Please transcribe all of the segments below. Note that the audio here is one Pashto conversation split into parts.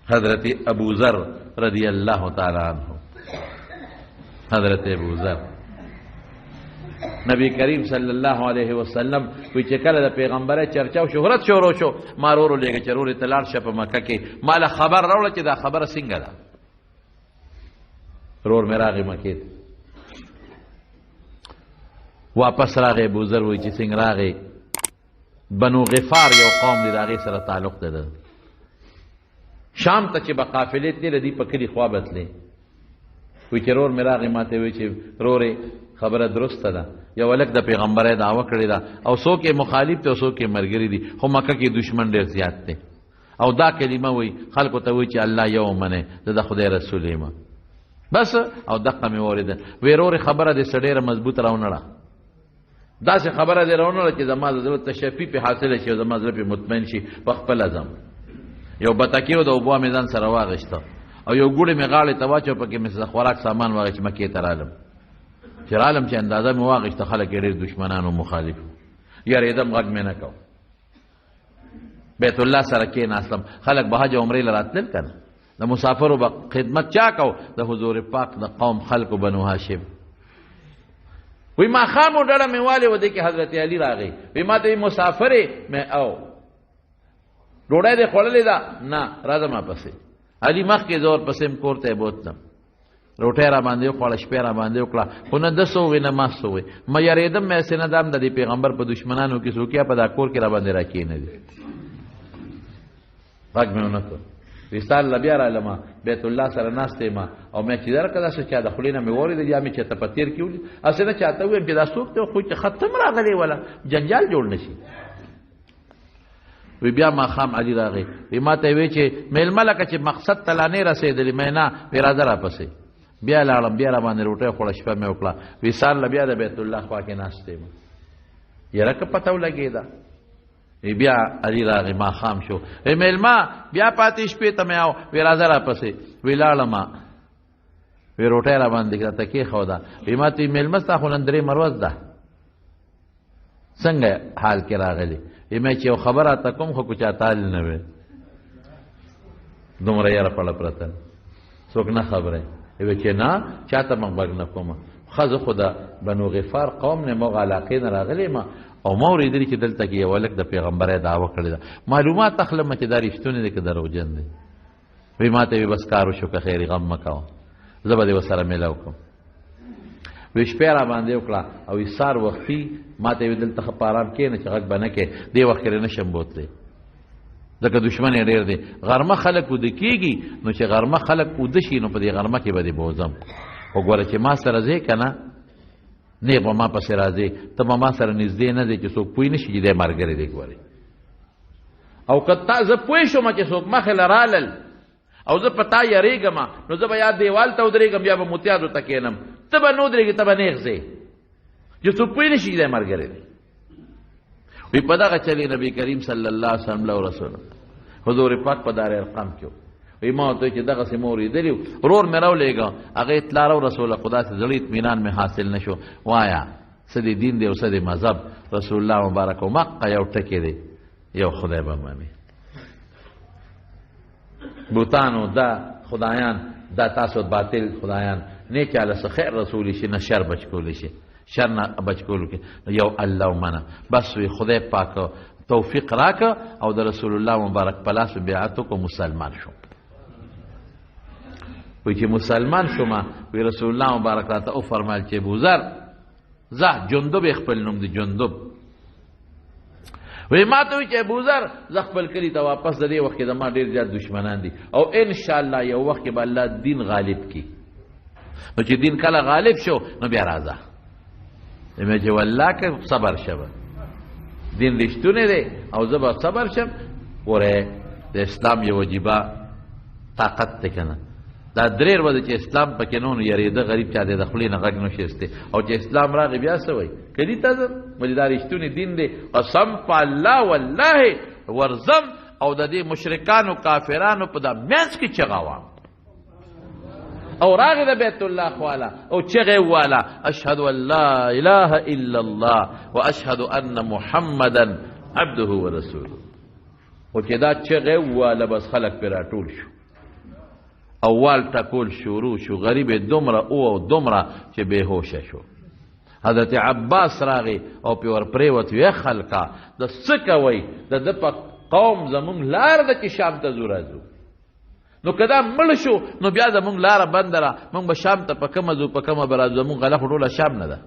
حضرت ابو ذر رضی الله تعالی عنہ، حضرت ابو ذر نبی کریم صلی الله علیه وسلم وی چې کله د پیغمبرۍ چرچا او شهرت شروع شو، ما ورور ولېږه چې ورور یې ته لاړ شه په مکه کې، ما له خبر راوړه چې دا خبره څنګه ده. ورور مې راغی مکې ته، واپس راغی. ابو ذر وایي چې څنګه راغی، بنو غفار یو قوم دی، د هغې سره تعلق دی. ده شام ته چې به قافلې تلې، د دوی په کلي خوا به تلې. وایي چې رور مې راغی، ما ته وایي چې رورې خبره درسته ده، یو هلک د پیغمبرۍ دعوه کړې ده او څوک یې مخالف دی او څوک یې ملګري دي، خو مکه کې دښمن ډېر زیات دی، او دا کلمه وایي خلکو ته وایي چې الله یو ومنئ، زه د خدای رسول یم بس. او دقه مې واورېده. وایي رورې خبره دې څه ډېره مضبوطه راونړه، داسې خبره دې راونړه چې زما د زړه تشفي پې حاصله شي او زما زړه پې مطمئن شي، په خپله ځم. یو بتکې و د اوبو مې ځان سره واغېسته او یو ګوړې مې غاړې ته واچو، پکې مې خوراک سامان واغېست. مکې ته رالم، چې رالم چې اندازه مې واغېسته، خلک یې ډېر دښمنان او مخالف وو، یارېدم غږ مې نه کو. بیت الله سره کېناستم، خلک به حج او عمرې له راتلل که نه، د مسافرو به خدمت چا کو؟ د حضور پاک د قوم خلکو بنو هاشم. وی ماښام و ډډه مې والې وه، دې کې حضرت علی راغی، وی ما ته مسافرې مې او ډوډۍ دې خوړلې ده؟ نه، راځه ما پسې. علي مخکې زه ورپسې م کور ته یې بوتلم، روټۍ را باندې وخوړه، شپه را باندې وکړه، خو نه ده څه ووې نه ما څه ووې. ما یارېدم، مې هسې نه دا هم د دې پیغمبر په دښمنانو کې څوک یا په دا کور کې را باندې راکېنوي. غږ مې ونه کړ. وصال له بیا رالم، بیت الله سره ناست یم او مې چې درکه داسې چا د خولې نه مې واورېدل، یا مې چېرته په تېر کې ولید، هسې نه چاته ووایم چې دا څوک دی، خو چې ختم راغلی وله جنجال جوړ نه شي. وی بیا ماښام علي راغی، وی ما ته یې وی چې مېلمه لکه چې مقصد ته لا نه رسېدلې، مې نه، وی راځه راپسې. بیا لاړم، بیا را باندې روټۍ وخوړه، شپه مې وکړه. وی سهار له بیا د بیت الله خوا کې ناست یم، یاره که پته ولګېده. وی بیا علي راغی، ماښام شو، وی مېلمه بیا پاتې شپې ته مې او وی راځه راپسې. وی لاړم، وی روټۍ را باندې راته کېښوده. وی ما ته وی مېلمه ستا خو نن درې مروز ده، څنګه حال کې راغلی؟ وی مې چې یو خبره راته کوم خو که چا تال نه وي، دومره یاره پړه پرته څوک نه خبروي. وی چې نه، چاته مې غږ نه کوم، ښځه خو د بنو غفار قوم نه مو علاقې نه راغلی ما، او ما اورېدلي چې دلته کې یو هلک د پیغمبرۍ دعوه کړې ده، معلومات اخلم چې دا رښتونی دی که دروغجن دی. وی ما ته وی بس کار وشو، که خیر غم مه کوه، زه به دې ورسره میله وکړم. وی شپه را باندې وکړه او وی سهار وختي ما ته وی دلته ښه په ارام کښېنه چې غږ به نه کوې، دې وخت کې نه شم بوتلی ځکه دښمن یې ډېر دی. غرمه خلک وده کېږي، نو چې غرمه خلک وده شي نو په دې غرمه کې به دې بوځم، خو ګوره چې ما سره ځې که نه، نیغ به ما پسې راځې، ته به ما سره نږدې نه ځې چې څوک پوه نه شي چې دی ملګری دی. ګورې او که تا زه پوه شوم چې څوک مخې له رالل او زه په تا یریږم، نو زه به یا دیوال ته ودرېږم یا به متیازو ته کښېنم، ته به نه ودرېږې، ته به نیغ ځې چې څوک پوه نه شي چې دی ملګری دی. وی په دغه چلې نبی کریم صلی الله علیه وسلم له رسول حضور پاک په دار ارقام کې وی ما ورته چې دغسې مو اورېدلي وو، ورور مې راولېږه، هغه اطلاع راورسوله، خو داسې زړه اطمینان مې حاصل نه شو. وایه څه دې دین دی او څه دې مذهب؟ رسول الله مبارک و مقه یو ټکی دی، یو خدای به مني. بوتانو دا خدایان دا تاسو باطل خدایان نه چاله څه خیر رسولی شي نه شر بچ کولی شي، شر نه بچ کولو کې یو الله ومنه. بس وی خدای پاک توفیق راکه او د رسول الله مبارک په لاس بیعت وکړو، مسلمان شو. وی چې مسلمان شوم، وی رسول الله مبارک راته وفرمایل چې ابوذر ځه، جندب یې خپل نوم دی، جندب. وی ما ته وی چې ابوذر زه خپل کلي ته واپس، د دې وخت کې زما ډېر زیات دښمنان دي او انشاءالله یو وخت کې به الله دین غالب کړي، نو چې دین کله غالب شو نو بیا راځه. مې چې والله که صبر شم، دین رښتونی دی او زه به صبر شم. ګوره د اسلام یو عجیبه طاقت دی که نه، دا درې ورځې چې اسلام پکې نه و نو یرېده غریب چا دی د خولې نه غږ نه شي ایستی، او چې اسلام راغی بیا څه وایي؟ کلي ته ځم، ولې دا رښتونی دین دی، قسم په الله والله ورځم او د دې مشرکانو کافرانو په دا منځ کې چغه وم. او راغی د بیت الله خواله او چغه واله، اشهد ان لا اله الا الله واشهد ان محمدا عبده ورسوله. خو چې دا چغه واله بس خلک پرې راټول شو. او وال ټکول شروع شو. غریب دومره او دومره چې بېهوشه شو. حضرت عباس راغی او پې ور پرېوت، وی خلکه د څه کوئ؟ د ده په قوم زمونږ لار ده چې شام ته ځو راځو، نو که دا مړ شو نو بیا زمونږ لاره بنده را، مونږ به شام ته په کومه ځو په کومه به راځو؟ زمونږ غله خو ټوله شام نه ده،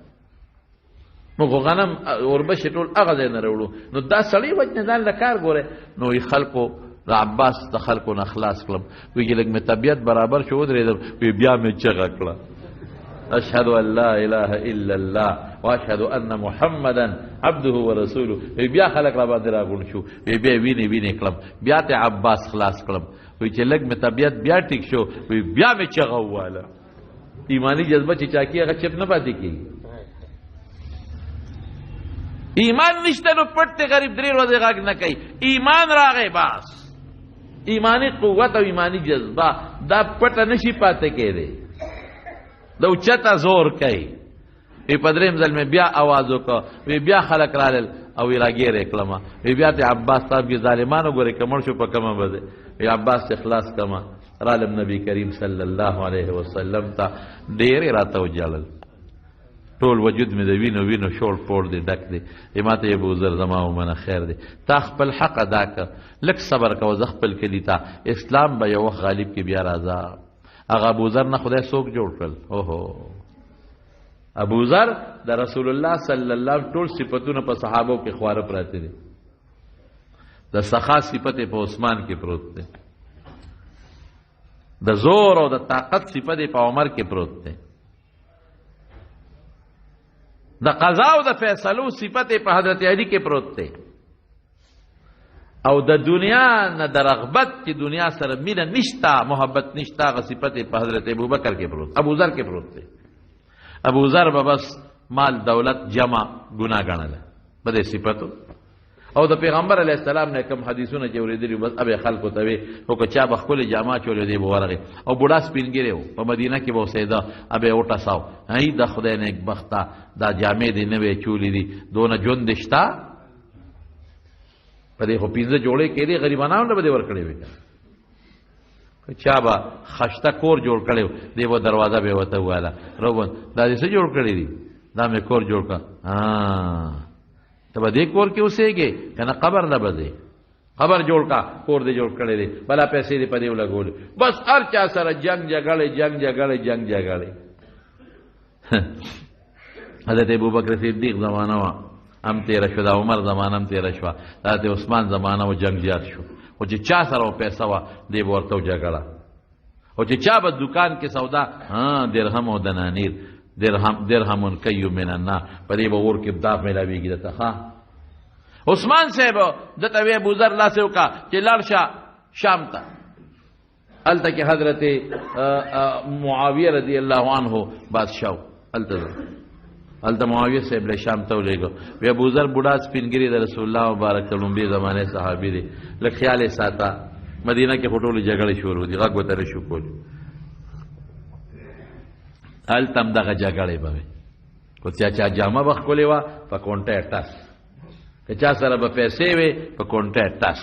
موږ خو غنم اوربشې ټول هغه ځای نه راوړو، نو دا سړی وجنې ځان له کار ګوره. نو یې خلکو د عباس د خلکو نه خلاص کړم، وی چې لږ مې طبیعت برابر شو ودرېدم، وی بیا مې چغه کړه، اشهد ان لا اله الا الله واشهد ان محمدا عبده ورسوله. وی بیا خلک را باندې راغونډ شو، وی بیا وینې وینې کړم، بیا ته عباس خلاص کړم. وی چې لږ مې طبیعت بیا ټیک شو، وی بیا مې چغه وواله. ایمانی جذبه چې چا کېږي هغه چپ نه پاتې کېږي. ایمان نشته نو پټ دی، غریب درې ورځې غږ نه کوي. ایمان راغی بس، ایمانی قوت او ایمانی جذبه دا پټه نشي پاتې کېدی، د اوچته زور کوي. وی په دریم ځل مې بیا اواز وکړ، وی بیا خلک رالل او وی راګیر یې کړم. وی بیا ته عباس صاحب کې ظالمانو ګورې که مړ شو په کومه به دی. وی عباس ته خلاص کړم، رالم نبی کریم صلی الله علیه وسلم ته، ډېر یې راته وژړل، ټول وجود مې د وینو وینو شوړ پوړ دی ډک دی. ما ته یې ابوذر زما ومنه خیر دی، تا خپل حق ادا کړ، لږ صبر کوه، زه خپل کلي ته اسلام به یو وخت غالب کې بیا راځه. هغه ابوذر نه خدای څوک جوړ کړل؟ اوهو، ابوذر د رسول الله صلی الله علیه ټول صفتونه په صحابو کې خواره پراته دي. د سخا صفت په عثمان کې پروت دی، د زور او د طاقت صفت په عمر کې پروت دی، د قضا او د فیصلو صفت په حضرت علی کې پروت دی، او د دنیا نه د رغبت چې دنیا سره مینه نشته محبت نشته هغه صفت په حضرت ابوبکر کې پروت، ابوذر کې پروت دی. ابوذر به بس مال دولت جمع ګناه ګڼله په دې صفتو. او د پیغمبر علیه السلام نه کوم حدیثونه چې اورېدلي بس ابې خلکو ته وی، خو که چا به ښکلې جامه اچولې دی به ورغی، او بوډا سپین ږیری و په مدینه کې به اوسېده، ابې وټساو، ای د خدای نېکبخته دا جامې دې نوې اچولې دي، دونه ژوند دې شته؟ په دې خو پنځه جوړې کېدې، غریبانو له به دې ورکړې وې. که چا به خشته کور جوړ کړی و، دی به دروازه به یې ورته وویله، روبن دا دې څه جوړ کړی دي؟ دا مې کور جوړ کړ. ته به دې کور کې اوسېږې که نه قبر له به ځې؟ قبر جوړ کا، کور دې جوړ کړی دی، بلا پیسې دې په دې ولګولې، بس هر چا سره جنګ جګړې جنګ جګړې جنګ جګړې. حضرت ابوبکر صدیق زمانه وه هم تېره شوه، د عمر زمانه هم تېره شوه، د حضرت عثمان زمانه وه، جنګ زیات شو. خو چې چا سره پیسه وه دی به ورته جګړه، او چې چا به دکان کې سودا، درهم او دنانیر، درهم کیو من النار، په دې به اور کې داغ میلاویږي درته. ښه عثمان صاحب ده ته وی ابوذر لاس یې وکړه چې لاړ شه شام ته. هلته کې حضرت معاویه رضی الله عنه بادشاه و، هلته معاویه صاحب له شام ته ولېږه. وی ابوذر بوډا سپین ږیری د رسول الله مبارک د لومبې زمانې صحابي دی، لږ خیال یې ساته، مدینه کې خو ټولې جګړې شروع دي، غږ ورته نه شو کولی. هلته هم دغه جګړې به وې، خو چې چا جامه به ښکلې وه په کونټه یې ټس، که چا سره به پیسې وې په کونټه یې ټس،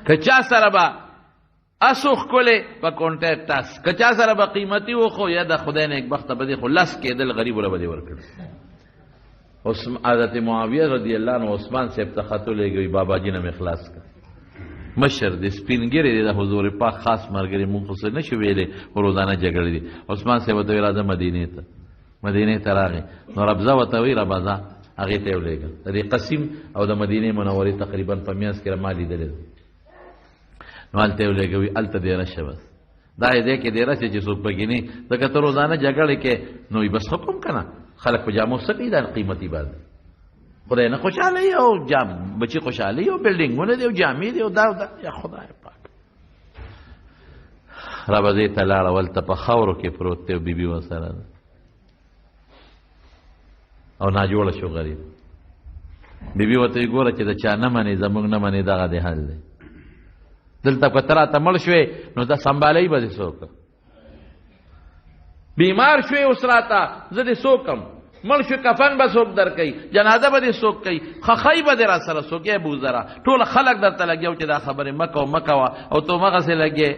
که چا سره به اسو ښکلې په کونټه یې ټس، که چا سره به قیمتي و خو یا د خدای نېکبخته به دې خو لس کېدل غریبو له به دې ورکړي. حضرت معاویه رضی الله عنه عثمان صاحب ته خط ولېږه، بابا جي نه مې خلاص کړ، مشر دی سپین ږیری دی، د حضور پاک خاص ملګری، مونږ خو څه نه شو ویلی، خو روزانه جګړې دي. عثمان صاحب ورته ویل راځه مدینې ته، مدینې ته راغی، نو ربزه ورته وایي ربزه، هغې ته یې ولېږه. د دې قسیم او د مدینې منورې تقریبا په منځ کې ما لیدلی دی، نو هلته یې ولېږه، وایي هلته دېره شه، بس دا یې ځای کې دېره شه چې څوک پکې نه، ځکه ته روزانه جګړې کې، نو یې بس حکم که نه، خلک په جامو څه کوي دا قیمتي باندې، خدای نه خوشحاله یې او بچي خوشحاله یې او بلډینګونه دي او جامې دي او دا او دا، یا خدای پاک. ربزې ته لاړه، هلته په خاورو کې پروت دی او بیبي ورسره ده او ناجوړه شو غریب. بیبي ورته وایي ګوره چې د چا نه منې زموږ نه منې دغه دې حل دی، دلته که ته راته مړ شوې نو دا سمبالوي به دې څوک، بیمار شوې اوس راته زه دې څوک کړم، مړ شو کفن به څوک درکوي، جنازه به دې څوک کوي، خخۍ به دې را سره څوک، ای ابوذره ټول خلک درته لګیا وو چې دا خبرې مه کوه مه کوه، او ته همغسې لګې.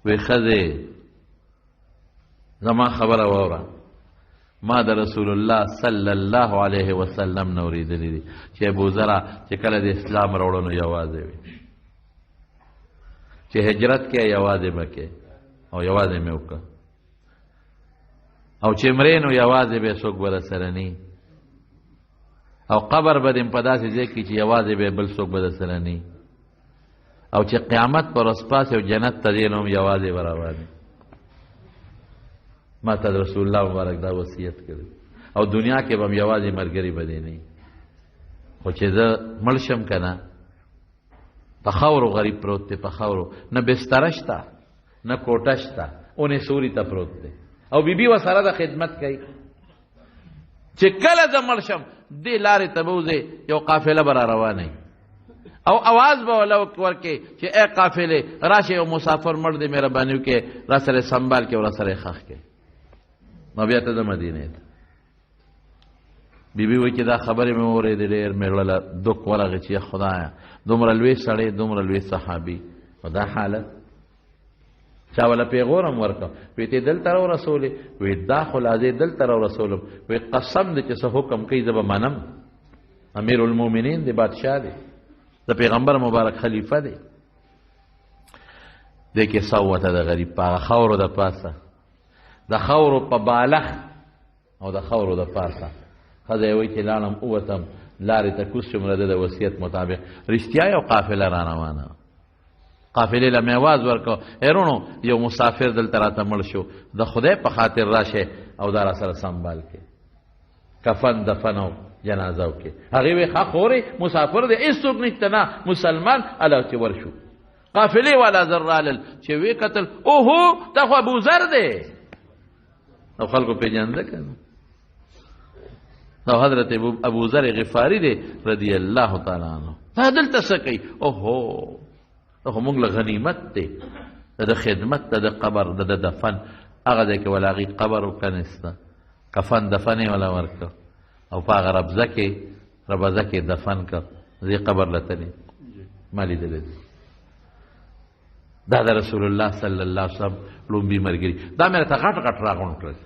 وی ښځې زما خبره واوره، ما د رسول الله صلی الله علیه وسلم نه اورېدلي دي چې ابوذره چې کله د اسلام راوړو نو یوازې وي، چې هجرت کې یوازې به کې او یوازې مې وکړه، او چې مرې نو یوازې به څوک به درسره نه، او قبر به دې په داسې ځای کې چې یوازې به بل څوک به درسره نه، او چې قیامت پر ورځ پاڅې او جنت ته ځې نو هم یوازې به روان یې. ما ته رسول الله مبارک دا وصیت کړی، او دنیا کې به هم یوازې ملګري به دې نه وي، خو چې زه مړ شم که نه، په خاورو غریب پروت دی، په خاورو، نه بستره شته نه کوټه شته، اونې سوري ته پروت دی، او بیبي ورسره د خدمت کوي. چې کله زه مړ شم دې لارې ته به وځې، یو قافله به را روانه وي، او اواز به وله ورکړي چې ای قافلې راشه، یو مسافر مړ دی، مهرباني وکړئ را سره سنبال کړئ او را سره یې ښخ کړئ. نو بیا ته ځه مدینې ته. بیبي وایي چې دا خبرې مې واورېدې، ډېر مې زړه له دوک ورغی چې خدایه دومره لوی سړی، دومره لوی صحابي، او دا حالت چا وله پیغور هم ورکړ، وایي ته دلته راورسولې، وایي دا خو لا زه دلته راورسولم، وایي قسم دی چې څه حکم کوي زه به منم، امیر المؤمنین دی، بادشاه دی، د پیغمبر مبارک خلیفه دی. دې کې څه ووته د غریب په هغه خاورو د پاسه، د خاورو په بالښت او د خاورو د پاسه. ښځه یې وایي چې لاړم ووتم لارې ته کوز شوم، د ده د وصیت مطابق رښتیا یو قافله را روانه وه. قافلې له مې اواز ورکړ، ای وروڼو یو مسافر دلته راته مړ شو، د خدای په خاطر راشه او دا را سره سنبال کړئ، کفن دفن او جنازه وکړي. هغې وایي ښه خورې مسافر دی، هېڅوک نشته، نه مسلمان. هله چې ورشو قافلې والا زر رالل، چې ویې کتل اوهو دا خو ابوذر دی، نو خلکو پېژنده که نه، نو حضرت ابوذر غفاري دی رضی الله تعالی عنه، دا دلته څه کوي؟ اوهو دا خو موږ له غنیمت دی، د ده خدمت، د ده قبر، د ده دفن، هغه ځای کې ولا هغې قبر وکنسته، کفن دفن یې ولا ورکړ، او په هغه ربزه کې دفن کړ، دې قبر له تللی ما لیدلی دی. دا د رسول الله صلی الله علیه وسلم لومبي ملګري، دا مې راته غټ غټ راغونډ کړل.